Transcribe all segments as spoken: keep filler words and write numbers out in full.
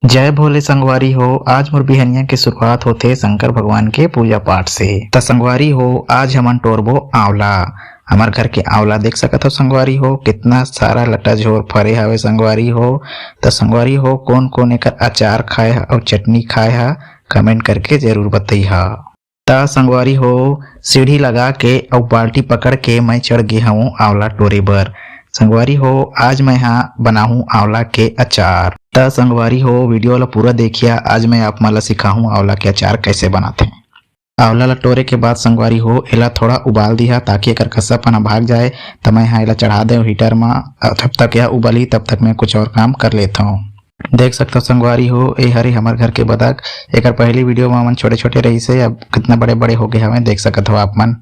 जय भोले संगवारी हो। आज मोर बिहनिया के शुरुआत होथे शंकर भगवान के पूजा पाठ से। त संगवारी हो, आज हमन टोरबो आंवला। हमर घर के आंवला देख सकत हो संगवारी हो, कितना सारा लटा झोर फरे हवे संगवारी हो। त संगवारी हो, कोन कोन एकर अचार खाए हा अउ चटनी खाए हा, कमेंट करके जरूर बतई हा। त संगवारी हो, सीढ़ी लगा के अउ बाल्टी पकड़ के मैं चढ़ गे हवं आंवला टोरे बर। संगवारी हो, आज मैं हा बनाहूं आंवला के अचार। त संगवारी हो, वीडियो ला पूरा देखिया, आज मैं आप मन ला सिखाहूं आंवला के अचार कैसे बनाथे। आंवला ला टोरे के बाद संगवारी हो, एला थोड़ा उबाल दिहा ताकि एकर कस्सापन ह भाग जाए। त मैं हा एला चढ़ा देव हीटर मा, अउ जब तक यह उबली तब तक मैं कुछ और काम कर लेथव। देख सकथव संगवारी हो, ए हरे हमर घर के बदक। एकर पहली वीडियो मा मन छोटे छोटे रहिस हे, अब कितना बड़े बड़े हो गए हवे, देख सकत हो आप मन।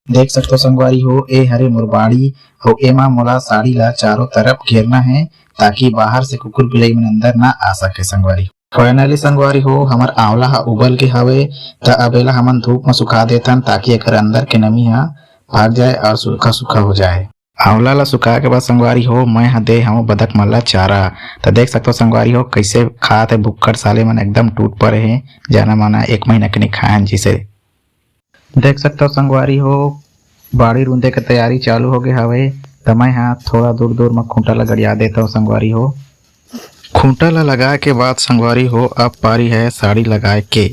देख सकथव संगवारी हो, ए हरे मोर बाड़ी, अउ एमा मोला साड़ी ला चारों तरफ घेरना है ताकि बाहर से कुकुर बिलाई मन अंदर ना आ सके संगवारी। फाइनली संगवारी हो, हमर आंवला हा उबल के हवे, त अब एला हमन धूप म सुखा देथन ताकि एकर अंदर के नमी हा भाग जाए और सूखा सूखा हो जाए। आंवला ला सुखा के बाद संगवारी हो, मैं हा दे हवं बदक मन ला चारा। त देख सकथव संगवारी हो, कैसे खात हे भुक्कड़ साले मन, एकदम टूट परे हे, जाना माना एक महीना के नहीं खाए हन जिसे। देख सकथव संगवारी हो, बाड़ी रूंदे के तैयारी चालू हो गे हवे। त मैं हा थोड़ा दूर दूर म खूंटा ला गड़िया देथव संगवारी हो। खूंटा ला लगाए के बाद संगवारी हो, अब पारी है साड़ी लगाए के।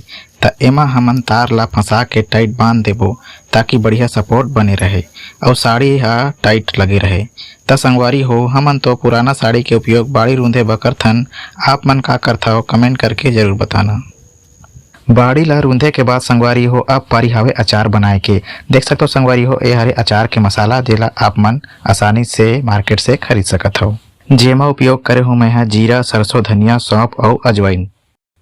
त एमा हमन तार ला फंसा के टाइट बांध देबो ताकि बढ़िया सपोर्ट बने रहे अउ साड़ी हा टाइट लगे रहे। त संगवारी हो, हमन तो पुराना साड़ी के उपयोग बाड़ी रूंधे बर करथन। आप मन का करथव, कमेंट करके जरूर बताना। बाड़ी ला रूंधे के बाद संगवारी हो, अब पारी हावे अचार बनाए के। देख सकथव संगवारी हो, ए हरे अचार के मसाला, जेला आप मन आसानी से मार्केट से खरीद सकत हव। जेमा उपयोग करे हूँ मैं हा जीरा, सरसों, धनिया, सौंफ अउ अजवाइन।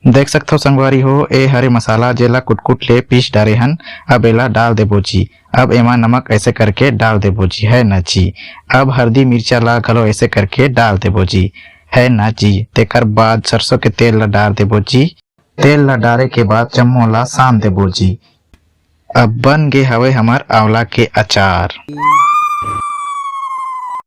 देख सकथव संगवारी हो, ए हरे मसाला, जेला कुटकुट ले पीस डारे हन। अब एला डाल देबो जी। अब एमा नमक ऐसे करके डाल देबो जी, है ना जी। अब हरदी मिर्चा ला घलो ऐसे करके डाल देबो जी, है ना जी। तेकर बाद सरसों के तेल ला डाल देबो जी। तेल ला डारे के बाद जम्मो ला सान देबो जी। अब बन गे हवे हमर आंवला के अचार।